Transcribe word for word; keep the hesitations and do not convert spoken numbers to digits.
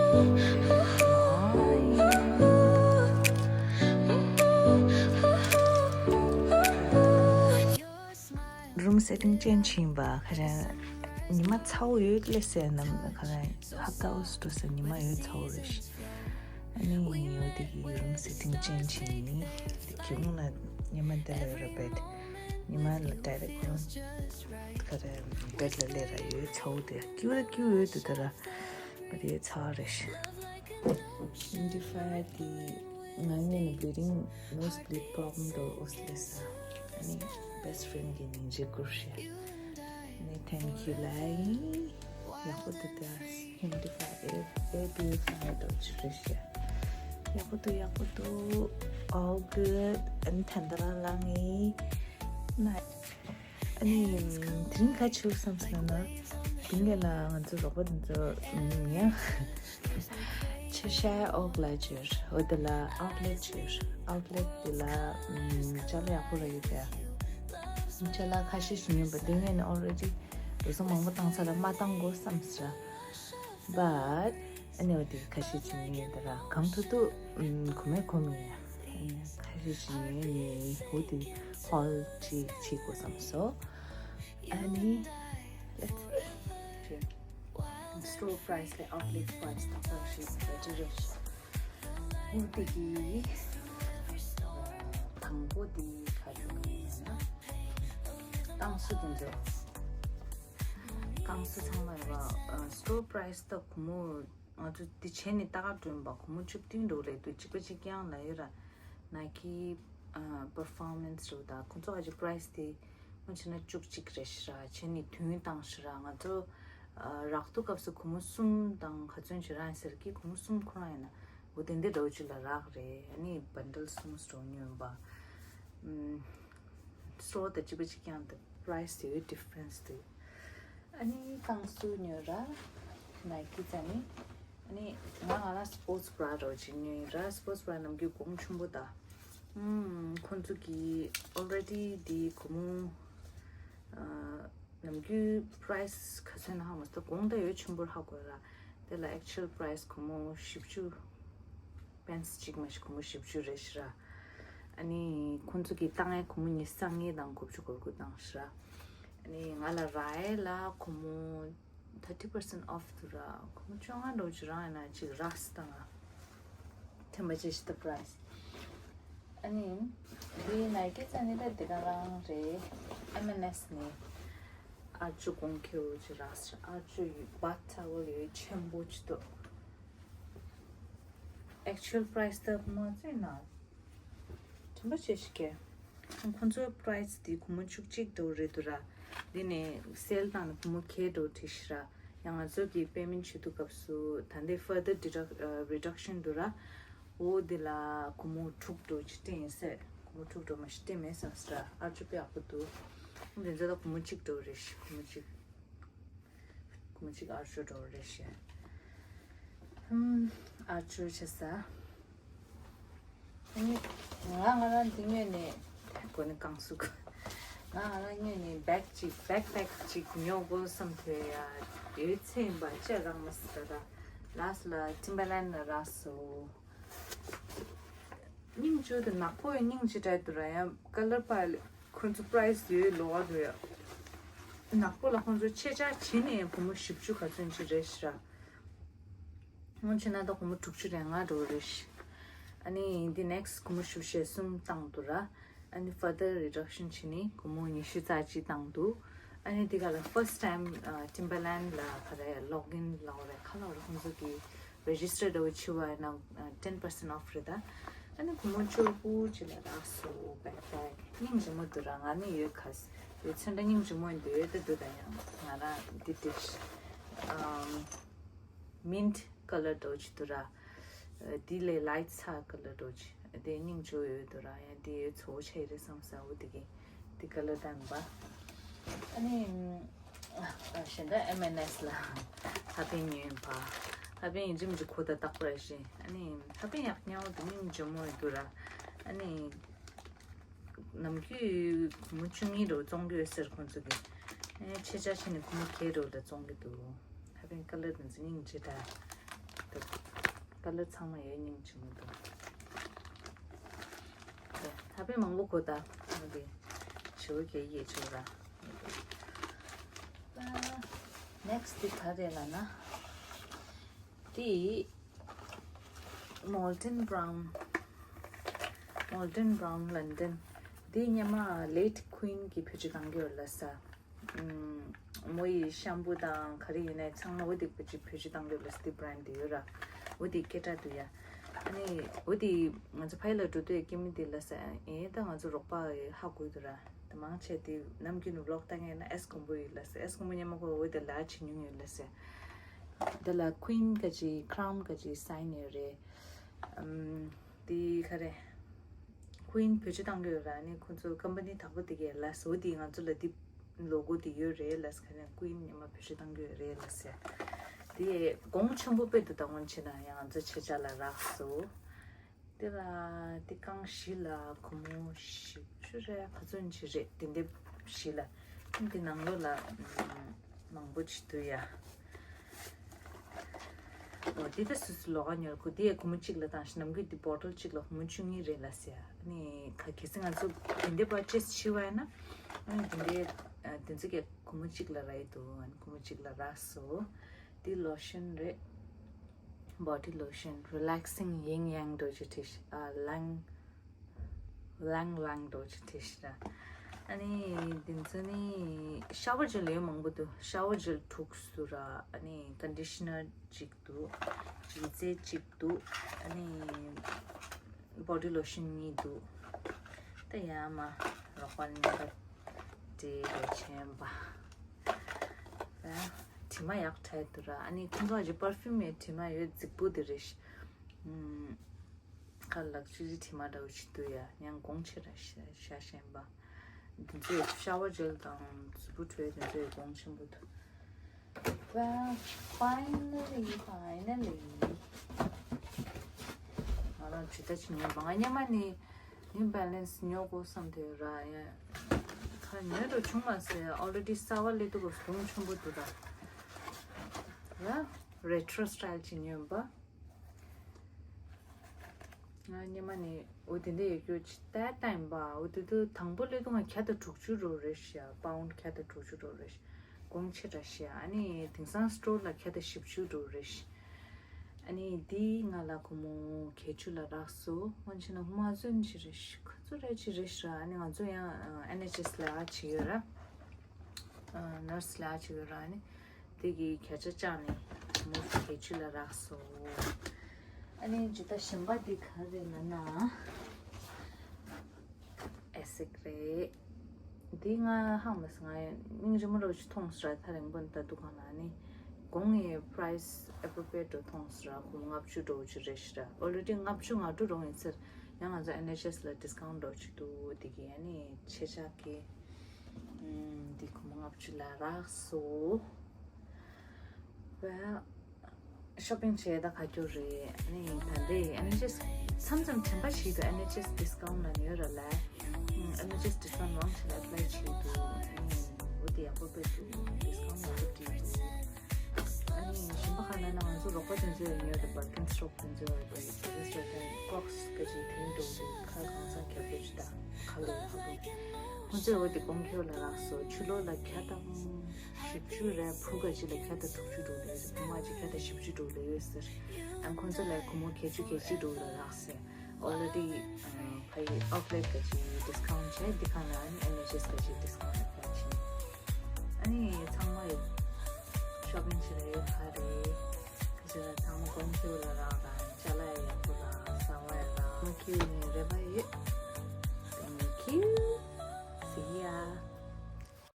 Room setting change ཡིན་པ་ཁ་ར་ཉི་མ་ཚ་བོ་ཡོད་ལེ་སེ་ནམ་ཁ་ར་ཧབ་ཏ་ཨོ་སི་ཏོ་སེ་ཉི་མ་ཡོད་ཚ་བོ་རེད་ཤི། ཨ་ནི་ཡོད་དེ་གི་room setting change ཡིན་ནི་ཁྱེད་རང་ལ་ཉི་མ་འདི་ལ་ཡོད་ར་bed ཉི་མ་ལ་direct room ཁ་ར་bed ལ་ལས་ར་ཡོད་ཚ་བོ་དེ་ཀྱུ་ར་ཀྱུ་ཡོད་དེ་ད་ར་ཨ་དེ་ཚ་བོ་རེད་ཤི། Indify དེ་ང་གཉིས་ནི་bleeding nosebleed problem འདུག་ཨོ་སི་ལེ་ས། ཨ་ནི་best friend གི་ནི་འཇིགས་སྐུལ་བཤད། ཨ་ནི་thank you ལའི། ཡག་པོ་འདུག་ད། Indify A A B F འདུག་ཅི་རེད་བཤད། ཡག་པོ་འདུག་ཡག་པོ་འདུག all good ཨ་ནི་ཐན་ད་ར་ལང་ངི་ན། ཨ་ནི་དེ་རིང་ག་བྱེད་བསམ་སོང་ན། དེ་ངས་ལ་ང་ཚོ་རོགས་པ་དེ་ཚོ་ཡང་ཆེ་ཤ་ཨོག་ལ་བྱོས་འོ་དེ་ལ་outlet བྱོས་outlet དེ་ལ་ཅ་ལག་ཡག་པོ་ར་ཡོད་པས། ཅ་ལག་ཁ་ཤས་ཤིག་ཉོས་པ་དེ་ངས་ནི་already ལོ་ཚོད་མང་པོ་བཏང་ཚར་ལ་མ་བཏང་དགོས་བསམ་ཟེར། But ཨ་ནི་འོ་དེ་ཁ་ཤས་ཅིག་ཉོས་ཡོད་དེ་ར་གང་ཐུབ་ཐུབ་གོ་མེད་གོ་མེད་ཡ། ཁ་ཤས་ཅིག་ཉོས་ནི་འོ་དེ་haul ཅིག་བྱེད་དགོས་བསམ་སོང་། ཨ་ནི་let's store price ལས་outlet price དང་པར་ཞིག་བེད་སྤྱོད་རེད། འོ་དེ་གི་དང་པོ་དེ་ག་རེ་ཡིན་ན་ཏང་སུ་དེ་ཚོ། ཏང་སུ་ཚང་མ་ཡོད་པ་store price ད་གོང་མོ་ང་ཚོ་དེ་བྱས་ནས་ལྟ་ག་སྒྲོན་པ་སྒོར་མོ་བཅུ་བདུན་འགྲོ་རེད་འདུག་གཅིག་པ་གཅིག་རྐྱང་ལ་ཡོད་ར། Nike performance རུ་ད་ཁོང་ཚོ་ཨ་ཅི་price དེ་མ་བྱས་ན་བཅུ་གཅིག་རེད་ཤི་ར་བྱས་ནས་དུས་བཏང་ཤི་ར་ང་ཚོ་རག་ཐུག་སྐབས་སུ་སྒོར་མོ་གསུམ་དང་ག་ཚོད་བྱེད་ར་ཟེར་གི་སྒོར་མོ་གསུམ་ཁོ་རང་ཡིན་ན་འོ་དེ་འདི་འདྲ་བོ་ཅིག་ལ་རག་རེད། ཨ་ནི་bundle གསུམ་སོ་ཉོས་པ་store དང་གཅིག་པ་གཅིག་རྐྱང་དུ་price དེ་difference དེ། ཨ་ནི་ཏང་སུ་ཉོས་ར། Nike ཙ་ནི། ཨ་ནི་ང་ང་ལ་sports bra རོ་ཅིག་ཉོས་ར། Sports bra ནམ་རྒྱུན་གོང་ཆེན་པོ་ད། ཨུམ། ཁོང་ཚོ་གི་already དེ་སྒོར་མོ། ཨ། ནམ་རྒྱུན་price ག་ཚོད་ན་ཧ་མ་སོ་གོང་ད་ཡོད་ཆེན་པོར་ཧ་གོ་ར། དེ་ལ་actual price སྒོར་མོ་བཞི་བཅུ། pants གཅིག་མ་ཞིག་སྒོར་མོ་བཞི་བཅུ་རེད་ཤི་ར། ཨ་ནི་ཁོང་ཚོ་གི་བཏང་ཡས་སྒོར་མོ་ཉི་ཤུ་རྩ་ལྔ་དང་དགུ་བཅུ་གོ་དགུ་བཏང་ཤི་ར། ཨ་ནི་ང་ལ་རག་ཡས་ལ་སྒོར་མོ་thirty percent off འདུག་ར། སྒོར་མོ་བཅོ་ལྔ་འགྲོ་ཅིག་རག་ཡས་ན་ཅིག་རག་སི་བཏང་ང་། ཐེམ་པ་ཅེ་ཤི་ད་price། ཨ་ནི་འདི་Nike ཙ་ནི་ད་འདི་ག་རང་རེད། M and S ནི་ཨ་ཅོ་གོང་ཁེ་བོ་ཅིག་རག་སི་ཨ་ཅོ་ཡོད་bath towel ཡོད་ཆེན་པོ་ཅིག་འདུག Actual price ད་མ་བརྩིས་ན། དྲན་པ་བྱེད་ཤིག་གས། ཁོང་ཚོའི་price དེ་སྒོར་མོ་བཅུ་གཅིག་དོ་རེད་འདུག་ར། འདི་ནས་sale བཏང་ནས་སྒོར་མོ་ཁེ་འགྲོ་བྲིས་ཤི་ར། ཡང་ང་ཚོ་གི་payment བྱེད་དུས་སྐབས་སུ་ད་ལྟའི་further deduct reduction འདུག་ར། འོ་འདི་ལ་སྒོར་མོ་དྲུག་འགྲོ་ཅིག་སྤྲད་ཡིན་ཟེར། སྒོར་མོ་དྲུག་འགྲོ་མ་ཞིག་སྤྲད་མེད་བསམ་སི་ར། ཨར་ཅོ་དཔེ་ཡག་པོ་འདུག་འདི་ཚོ་ད་སྒོར་མོ་གཅིག་འགྲོ་རེད་ཤི། སྒོར་མོ་གཅིག་སྒོར་མོ་གཅིག་ཨར་ཅོ་འགྲོ་རེད་ཤི། ཧུམ། ཨར་ཅོ་བྱེད་ས། ཨ་ནི་ང་ང་རང་འདི་ཉོས་ནས་གོ་ནི་གང་སུ་གོ། ང་ང་རང་ཉོས་ནས་bag གཅིག backpack གཅིག་ཉོ་དགོས་བསམ་ཐོས་ཡ། ཡོད་ཚད་ཡིན་པ་ཅེ་རང་མ་སི་ད་ད། last ལ་Timberland ལ་རག་སོ། སྙིང་རྗེ་དེ་ནག་པོ་ཡི་སྙིང་རྗེ་དྲག་འདུག་ར་ཡང་color པ་ཁོང་ཚོ་price ཡོད་ལོ་བ་འདུག་ཡ། ནག་པོ་ལ་ཁོང་ཚོ་ཆེ་ཆ་བྱེད་ནས་སྒོར་མོ་བཞི་བཅུ་ག་ཚོད་ཅིག་རེད་ཤི་ར། སྔོན་ཆད་ན་ད་སྒོར་མོ་དྲུག་ཅུ་རེ་ལྔ་འགྲོ་རེད་ཤི། ཨ་ནི་འདི་next སྒོར་མོ་བཞི་བཅུ་ཞེ་གསུམ་བཏང་འདུག་ར། ཨ་ནི་further reduction བྱས་ནས་སྒོར་མོ་ཉི་ཤུ་རྩ་གཅིག་བཏང་འདུག་ཨ་ནི་འདི་ག་ལ་first time Timberland ལ་ག་རེ་login ལ་འོ་རེ་ཁ་ལ་འོ་རེ་ཁོང་ཚོ་གི་register འདྲ་བོ་བྱས་པ་ཡིན་ན་ten percent off རེད་ད། ཨ་ནི་སྒོར་མོ་བཅུ་དགུ་ཅིག་ལ་རག་སོ། backpack སྙིང་རྗེ་མོ་འདུག་ར། ང་ནི་ཡོད་ཁ་ཡོད་ཚོད་འདྲ་སྙིང་རྗེ་མོ་འདུག་ཡོད་ད་འདུག་ད་ཡང་ང་རང་འདི་འདྲ་ཨམ། mint color འདྲ་བོ་ཅིག་འདུག་ར། འདི་ལས་light ཚ་color འདྲ་བོ་ཅིག་དེ་སྙིང་རྗེ་ཡོད་འདུག་ར། ཡང་དེ་ཚོ་ཆ་ཡི་རེད་བསམ་ས་འོ་དེ་གི་དེ་color ད་ཡིན་པ། ཨ་ནི་གཞན་དག་M and S ལ་ཧ་པན་ཉོས་ཡིན་པ། ཧ་པན་ཡིན་གཅིག་མིན་གཅིག་ཁོ་ད་རྟག་པར་བཞིན་ཨ་ནི་ཧ་པན་ཡག་ཉག་འོ་དེ་སྙིང་རྗེ་མོ་ཡོད་འདུག་ར། ཨ་ནི། ནམ་རྒྱུན་སྒོར་མོ་བཅུ་གཉིས་འདྲ་བོ་བཙོང་གི་ཡོད་ཟེར་ཁོང་ཚོ་གིས། ཨེ་ཆེ་ཆ་ཆེ་ནས་སྒོར་མོ་བརྒྱད་འདྲ་བོ་ལ་བཙོང་གི་འདུག་ཧ་པན་color དེ་ཚོ་སྙིང་རྗེ་དྲགས། ཀ་ལར་ཚང་མ་ཡོད་སྙིང་རྗེ་མོ་འདུག་ད་ཕན་མང་པོ་གོ་ད། ང་དེ་ཞུ་གེ་ཡེ་ཆོག་ར། ནེག་སི་ཊི་དེ་ག་རེ་ལབ་ན། དེ་Molton Brown Molton Brown London དེ་སྔོན་མ་late Queen གི་བེད་སྤྱོད་བཏང་གི་ཡོད་ལ་ས། མོ་ཡི་ཤམ་པུ་དང་ག་རེ་ཡིན་ནའི་ཚང་མ་འོ་དེ་བེད་སྤྱོད་བེད་སྤྱོད་བཏང་གི་ཡོད་ལ་ས། དེ་brand དེ་ཡོད་ར། འོ་དེ་སྐད་གྲགས་འདུག་ཡ། ཨ་ནི་འོ་དེ་ང་ཚོ་ཕ་ཡུལ་ལ་འགྲོ་དུས་སྐྱེ་དམན་དེ་ལ་ས་ཨེ་ད་ང་ཚོ་རོགས་པ་ཧ་གོ་འདུག་ར། དེ་མང་ཆེ་དེ་ནམ་རྒྱུན་vlog བཏང་ཡིན་ན་S combo ཡོད་ལ་ས། S combo སྔོན་མ་ཁོ་འོ་དེ་ལ་བྱེད་མྱོང་ཡོད་ལ་ས། དེ་ལ་Queen ག་ཅིག Crown ག་ཅིག་sign ཡོད་རེད། ཨམ། དེ་ག་རེ། Queen བེད་སྤྱོད་བཏང་གི་ཡོད་ར། ཨ་ནི་ཁོ་ཚོ་company དག་པོ་དེ་གའི་ལ་ས་འོ་དེ་ང་ཚོ་ལ་དེ་logo དེ་ཡོད་རེད་ལ་ས། ག་ནས་Queen སྔོན་མ་བེད་སྤྱོད་བཏང་གི་ཡོད་རེད་ལ་ས། དེ་གོང་ཆེན་པོ་དཔེ་འདུག་ད་སྔོན་ཆད་ན་ཡང་ང་ཚོ་ཆེ་ཆ་ལ་རག་སོ། དེ་ལ་དེ་རྐང་བཞི་ལ་སྒོར་མོ་བཞི་བཅུ་རེད། ག་ཚོད་ཅིག་རེད། དེ་འདྲ་བཞི་ལ། དེ་ནང་ལོགས་ལ་ཨམ། མང་པོ་ཅིག་འདུག་ཡ། འོ་དེ་ད་སུ་སུ་ལོག་ག་ཉོ་གོ། དེ་ཡ་སྒོར་མོ་གཅིག་ལ་བཏང་ཞིང་ནམ་རྒྱུན་དེ་bottle གཅིག་ལ་སྒོར་མོ་བཅུ་གཉིས་རེད་ལ་ཟེར། ཨ་ནི་ག་གལ་སྲིད་ང་ཚོ་དེ་འདྲ་purchase བྱས་པ་ཡིན་ན། ཨ་ནི་དེ་འདྲའི་ཨ། དེ་ཚོ་གི་སྒོར་མོ་གཅིག་ལ་རག་གི་འདུག་ཨ་ནི་སྒོར་མོ་གཅིག་ལ་རག་སོ། དེ་lotion རེད། body lotion relaxing yin yang འགྲོ་ཅི་ཐིག་ཨ། ལང་ལང་ལང་འགྲོ་ཅི་ཐིག་ཨ་ནི་དེ་ཚོ་ནི་shower gel ཡོད་མང་པོ་འདུག shower gel དྲུག་ཟུར་ར། ཨ་ནི་conditioner གཅིག་འདུག་ཡི་ཙེ་གཅིག་འདུག་ཨ་ནི་body lotion གཉིས་འདུག་ད་ཡ་མ་རོགས་པ་ནི་ད་དེ་རེ་ཆེན་པ། དྲི་མ་ཡག་ཕྲ་འདུག་ར། ཨ་ནི་ཁོང་ཚོ་ཅིག་perfume ཡི་དྲི་མ་ཡོད་རྫིག་པོ་དེ་རེད། ཁ་ལག་ཅི་ཅི་དྲི་མ་འདྲ་བོ་ཅིག་འདུག་ཡ། ཡང་གོང་ཆེ་ར་ཤ་ཤ་ཞན་པ། འདི་ཚོའི་shower gel དང་གཟུགས་པོ་འཁྲུ་ཡ་དེ་ཚོའི་གོང་ཆེན་པོ་འདུག Well, finally, finally. ང་རང་ཇི་ལྟ་ཅི་ཉོས་པ། ང་སྔོན་མ་ནི་New Balance ཉོ་དགོས་བསམ་དེ་ར་ཡ། ཁ་ཉོས་འགྲོ་བྱུང་མ་སོང་། already གསར་པ་སླེབས་དུས་གོང་ཆེན་པོ་འདུག་ད། ཡ། retro style ཅིག་ཉོས་པ། ང་སྔོན་མ་ནི་འོ་དེ་འདྲ་ཡོད་རྒྱུ་ཅི་ལྟ་ལྟ་ཡིན་པ། འོ་དེ་དུས་དང་པོ་སླེབས་དུས་ང་བརྒྱ་དང་དྲུག་ཅུ་རོ་རེད་ཤག pound བརྒྱ་དང་དྲུག་ཅུ་རོ་རེད་ཤག་གོང་ཆེ་དྲགས་ཤག་ཨ་ནི་དེང་སང་store ལ་བརྒྱ་དང་བཞི་བཅུ་རོ་རེད་ཤག་ཨ་ནི་འདི་ང་ལ་སྒོར་མོ་བརྒྱད་ཅུ་ལ་རག་སོང་། སྔོན་ཆད་ན་སྒོར་མོ་ཨ་ཚོན་ཅི་རེད་ཤག་ག་ཚོད་རེད་ཅི་རེད་ཤག་ཨ་ནི་ང་ཚོ་ཡང་ཨ་NHS ལ་ཨ་བྱེད་ཡོད་ར། ཨ་nurse ལ་ཨ་བྱེད་ཡོད་ར། ཨ་ནི་དེ་གི་བརྒྱ་ཆ་བཅག་ནས་སྒོར་མོ་བརྒྱད་ཅུ་ལ་རག་སོང་། ཨ་ནི་ཇི་ལྟ་གཞན་པ་འདི་ག་རེ་ལབ་ན། Asics རེད། འདི་ང་ཧང་མ་སི་ང་སྙིང་རྗེ་མོ་རོ་ཅིག་མཐོང་སོང་ར། ཐག་རིང་པོ་ནས་ད་འདུག་གང་ལ་ནི་གོང་ངའི་price appropriate འགྲོ་མཐོང་སོང་ར། སྒོར་མོ་ལྔ་བཅུ་འགྲོ་ཅིག་རེད་ཤག་ར། already ལྔ་བཅུ་ང་དྲུག་རོ་ཡིན་ཚེ་ཡང་ང་ཚོ་NHS ལ་discount འགྲོ་ཅིག་འདུག་འདི་གི་ཨ་ནི་ཆེ་ཆག་གི་འདི་སྒོར་མོ་ལྔ་བཅུ་ལ་རག་སོང་། Well, shopping བྱས་ད་ག་རྒྱུ་རེད། ཨ་ནི་ད་ལྟའི་NHS མཚམས་མཚམས་དྲན་པ་ཞིག་ཏུ་NHS discount ལ་ཉོས་ར་ལ། NHS discount མང་ཆེ་ལ་apply བྱས་འདུག་ཨ་ནི་འོ་དེ་ཡག་པོ་དཔེ་འདུག discount ཡག་པོ་སྤྲད་འདུག་ཨ་ནི་གཞན་པ་ག་ལབ་ན་ང་ཚོ་རོགས་པ་དེ་ཚོས་ཉོས་རེད་པ། Birkenstock དེ་ཚོས་རེད་པ། དེ་ཚོས་ཀོག་སི་སྐད་ཆ་དེ་འགྲོ་འདུག་ཁ་གང་ས་ཁྱབ་རེད་ད་ཁ་ལོ་ཁ་ལོ། ཁོང་ཚོས་འོ་དེ་གོང་ཁེ་ལ་རག་སོང་། ཕྱི་ལོགས་ལ་བརྒྱ་དང་བཞི་བཅུ་རེད། ཕུ་ག་ཅི་ལ་བརྒྱ་དང་དྲུག་ཅུ་འགྲོ་ལེ་ཡོད། ཕུ་མ་ཅི་བརྒྱ་དང་བཞི་བཅུ་འགྲོ་ལེ་ཡོད་ཟེར། ཨ་ཁོང་ཚོ་ལ་སྒོར་མོ་བརྒྱད་ཅུ་གྱ་གཅིག་འགྲོ་ལ་རག་སོང་། already ཕ་ཡི་outlet ག་ཅི་discount བྱས། འདི་ག་ན་ཨ་ནི་NHS ག་ཅི་discount apply བྱས། ཨ་ནི་ཚང་མ་ཡི་shopping བྱེད་ལ་ཡོད་ཁ་རེད། ཁ་ཅིག་ལ་ཚང་མ་གོང་ཁེ་ལ་རག་ར། ཅ་ལག་ཡག་པོ་རག་ཟ་བ་ཡག་རག་མ་ཁེ་ནི་